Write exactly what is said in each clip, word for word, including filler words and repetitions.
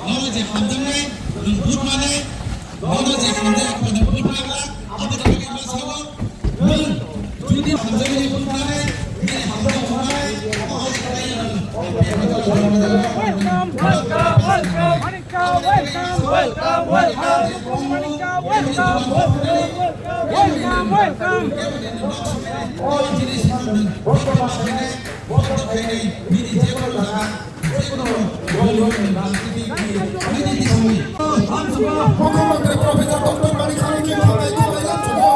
Oro je hamjaknai, nwng vote manai, oro je hamjak, nwng vote manai, abo je ma sao, nwng jodi hamjaknai vote manai, nini hamjak manai, abo je khlai nwng. Welcome, welcome, welcome. Manikya, welcome, welcome, welcome. Manikya, welcome, welcome, welcome. Oro jini samung, vote manai, vote khainai, nini jebo jaga, Mukhyamantri Professor Doctor Manik Saha chwng khabai khabai lamsogo.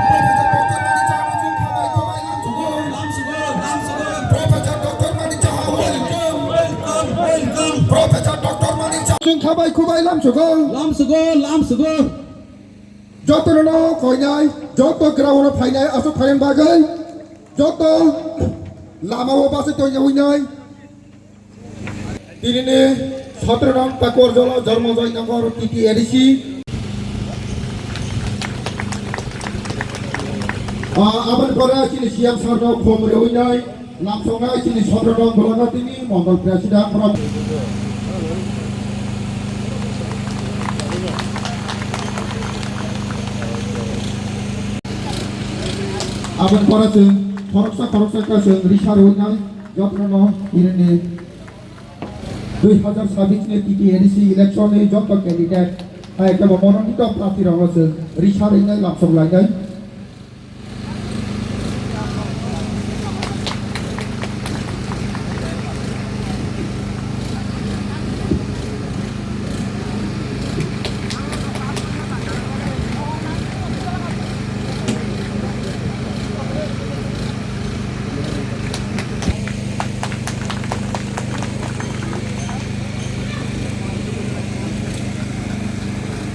Professor Doctor Manik Saha chwng khabai khabai lamsogo. Professor Doctor Manik Saha welcome. Professor Doctor Manik Saha chwng khabai khabai lamsogo. Lamsogo, lamsogo. Jotono koinai, joto ground-o phainai, aswk phainai bagwi, joto lama-o bachwi tongya hwnwi. Tinini sotro nong Takorjala Dharmojoy Nagar T T A D C. Ah, aboni pore chini C M sir no khom rwinai, lamsongnai chini sotro nong Bwlanghatini Mondol President from. Aboni pore chwng khoroksa khoroksa khe chwng risa rwinai, jotono tinini dui hazar sabis ni T T A D C election ni joto candidate, hai kebo mononito prarthi rok se risa rinai lamsok lainai.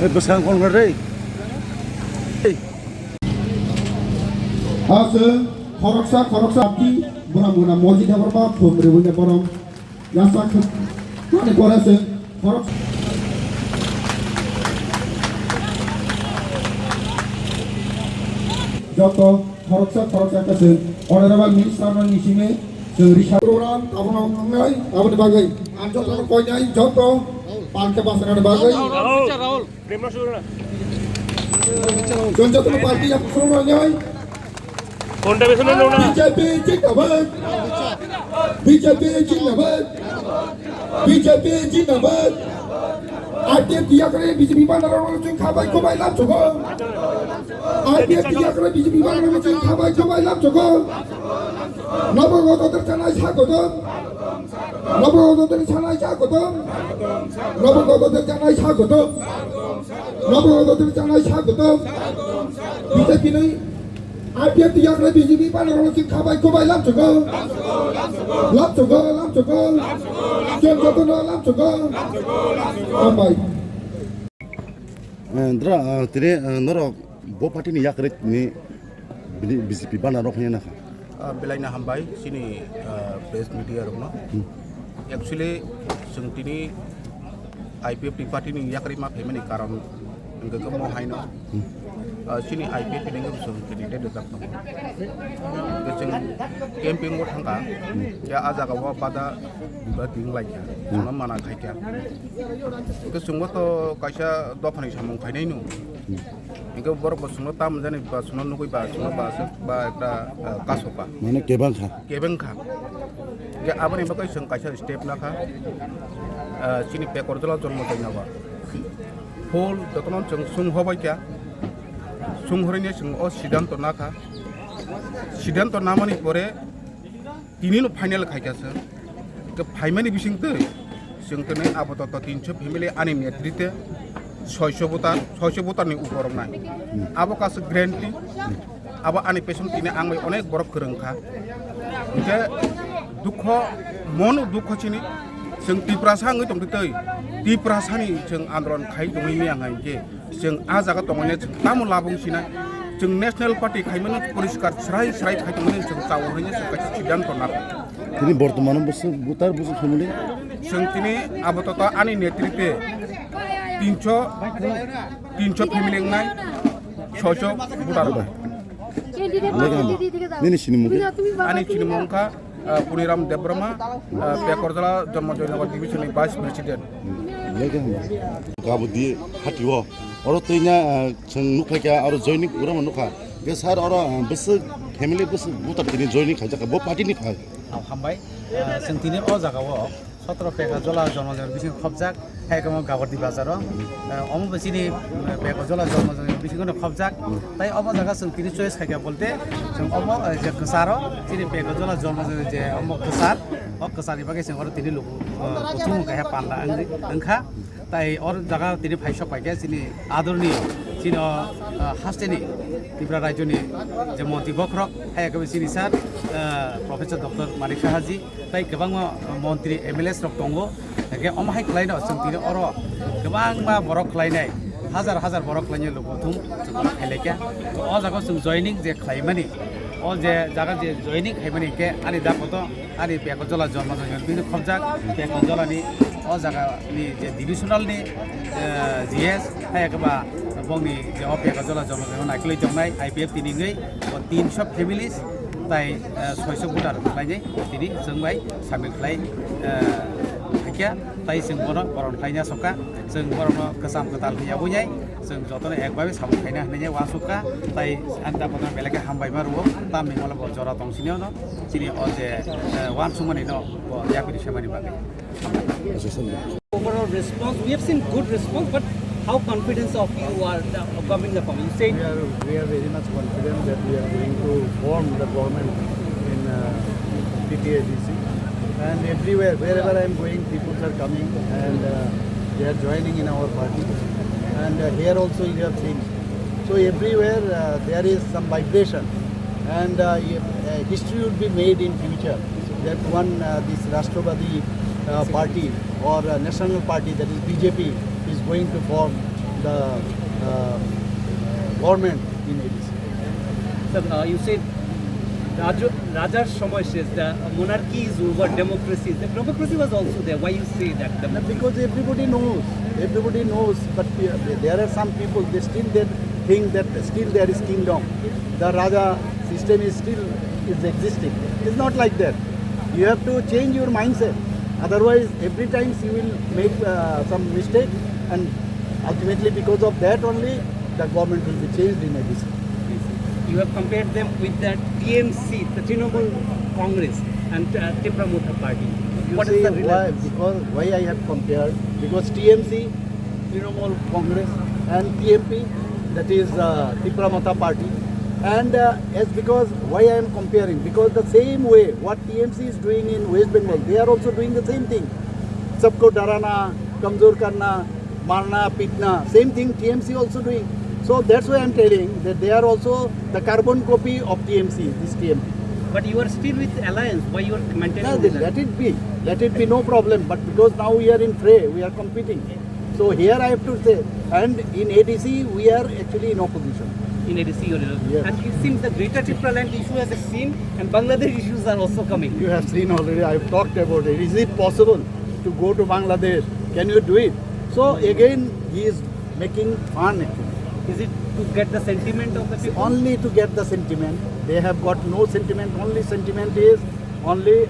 Eh, bwskang kon re. Aswk khoroksa khoroksa ki bwrang mona moji da borok ba phum rwui da borok. Yasa khwmani pore se khorok. Joto khoroksa khoroksa khe se Honorable Minister no nisime se risa program tabuk wngnai, aboni bagwi ang joto no koinai joto palke basana bagwi. Rahul, Rahul, Rahul. Jon Jatin Party yang kurang ngai. Konda besono nona. B J P zindabad. B J P zindabad. B J P zindabad. I P F T yakre B J P banner rok chwng khabai khubai lamsogo. I P F T yakre B J P banner rok chwng khabai khubai lamsogo. Nobo godo ter kana sa godo. Nobo godo ter sana sa godo. Nobo godo ter kana sa godo. Nobo godo ter kana sa godo. B J P ni I P F T yakre B J P banner rok chwng khabai khubai lamsogo. Lamsogo, lamsogo. Chwng jotono lamsogo. Hambai. Eh, dra, ah, tini, ah, norok bo party ni yakre ni bini B J P banner rok hwnwi nakha. Ah, belaina hambai chini, ah, press media rokno. Hmm. Actually, chwng tini I P F T party ni yakre ma phaimani karon hwnkhe khe mo haino. Hmm. Ah, chini I P F T ni wngkhe chwng candidate rijak tongo. Hwnkhe chwng camping o thangkha, hmm, ya a jaga o bada biba ting laikha, hmm, ano mana khaikha. Hwnkhe chwngbo to kaisa dophani samung khainai no. Hwnkhe borok bo chwngno tamo jani ba chwngno nugui ba chwngno ba aswk ba ekta, ah, kasoka. Mane kebang kha. Kebeng kha. Hwnkhe aboni bagwi chwng kaisa step nakha. Ah, chini Pekorjala Dharmojoy Nagar. Full jotono chwng sung hobai kha. Sung horine chwng o siddhanto nakha. Siddhanto namani pore Tini no final khaikha chwng. Ke phaimani bising twi chwng tini apatot tinsho family ani netrite soisho voter, soisho voter ni upor wngnai. Abo kaisa guarantee. Abo ani pesom tini ang bai onek borok kwrwng kha. Hwnkhe dukho, mono dukho chini chwng Tiprasa wngwi tongtwi twi Tiprasani chwng andolon khai tongwi miyang hai hwnkhe. Chwng a jaga tongmani chwng tamo labung sinai. Chwng National Party khaimano poriskar srai srai khai tongmani chwng chao hwnwi chwng kaisa siddhanto naro. Tini bortomano bwswk voter bwswk family? Chwng tini apatot ani netrite tinso, tinso family wngnai, soiso voter. Nini sinimung khe? Ani sinimung wngkha Ah, Puniram Debbarma, ah, Pekorjala Jonmo Joynagar Division ni Vice President. Gabo di hati o. Oro twi na, ah, chwng nuk phai kha, oro joining pura ma nuk kha. Ge sir, oro, ah, bwswk family bwswk buta tini joining khaijak kha, bo party ni phai. Hambai, ah, chwng tini o jaga o sotro Pekorjala Jonmo Joynagar Division khobjak. Hai kamo Gabardi bazaro, eh, omo bo chini, eh, Pekorjala Jonmo Joynagar Division no khobjak. Tai omo jaga chwng tini choice khaikha bolte, chwng omo, eh, je kwcharo, chini Pekorjala Jonmo Joynagar je omo kwchar, o kwcharni bagwi chwng oro tini luku, eh, kuchung wngkha, panda wng-, wngkha. Tai or jaga tini phaisok paikha chini adorniyo, chini o, eh, hasteni Tripura rajyoni je montri bokhorok, hai khe chini sir, eh, Professor Doctor Manik Sahaji, tai kwbangma montri M L As rok tongo. Hingke omo hai khlaino chwng tini oro kwbangma borok khlainai, hajar hajar borok khlainai lukuthum chwng oro khailai kha. O jaga chwng joining je khlaimani, o je jaga je joining khaimani hingke ani da koto ani Pekorjala Jonmo Joynagar Division bini khobjak, Pekorjalani o jagani je divisional ni, eh, G S, hai khe ba bongni je o Pekorjala Jonmo Joynagar naikolwi tongnai I P F T ni wngwi o tinso families tai, eh, soiso voter khlainai tini chwng bai samil khlai, eh, khaikha, tai chwng bono boron khlaina sokha, chwng borokno kwcham kwtal hwnwi yabuinai, chwng jotono ekbabe samung khaina hwnwi uansukha, tai ani da kotor belai khe hambai ma rwo, tamni mole bo jora tong sini ono, chini o je, eh, uansukmani no bo yapiri semani bagwi. Overall response, we have seen good response, but how confidence of you are the, of government the form? You said We are, we are very much confident that we are going to form the government in, uh, P T A D C. And everywhere, wherever I am going, people are coming and, uh, they are joining in our party. And, uh, here also you have seen. So everywhere, uh, there is some vibration. And, uh, uh, history will be made in future that one, uh, this Rashtrabadi, uh, party or, uh, national party, that is B J P, is going to form the, uh, government in A D C. Sir, uh, you said Raju, Rajar Somoy says the monarchy is over, democracy. The democracy was also there. Why you say that? The Because everybody knows, everybody knows, but, uh, there are some people, they still, they think that still there is kingdom. The Raja system is still is existing. It's not like that. You have to change your mindset. Otherwise, every time you will make, uh, some mistake, and ultimately because of that only the government will be changed in A D C. You have compared them with the T M C, the Trinamool Congress, and, uh, Tipra Motha Party. You What is see the why, relevance? Because why I have compared? Because T M C, Trinamool Congress, and T M P, that is, uh, Tipra Motha Party. And, uh, as because why I am comparing? Because the same way what T M C is doing in West Bengal, they are also doing the same thing. Sabko darana, kamzor karna, marna, pitna, same thing T M C also doing. So that's why I'm telling that they are also the carbon copy of T M C, this T M P. But you are still with alliance. Why you are maintaining No, this? Let it be. Let it be, no problem. But because now we are in fray, we are competing. So here I have to say, and in A D C we are actually in opposition. In A D C, you are in Yes. And it seems the Greater Tipraland issue has a scene, and Bangladesh issues are also coming. You have seen already, I have talked about it. Is it possible to go to Bangladesh? Can you do it? So again, he is making fun actually. Is it to get the sentiment of the people? Only to get the sentiment. They have got no sentiment. Only sentiment is only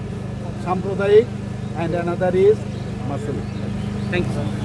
Sampradaik and another is Muslim. Thank you, sir.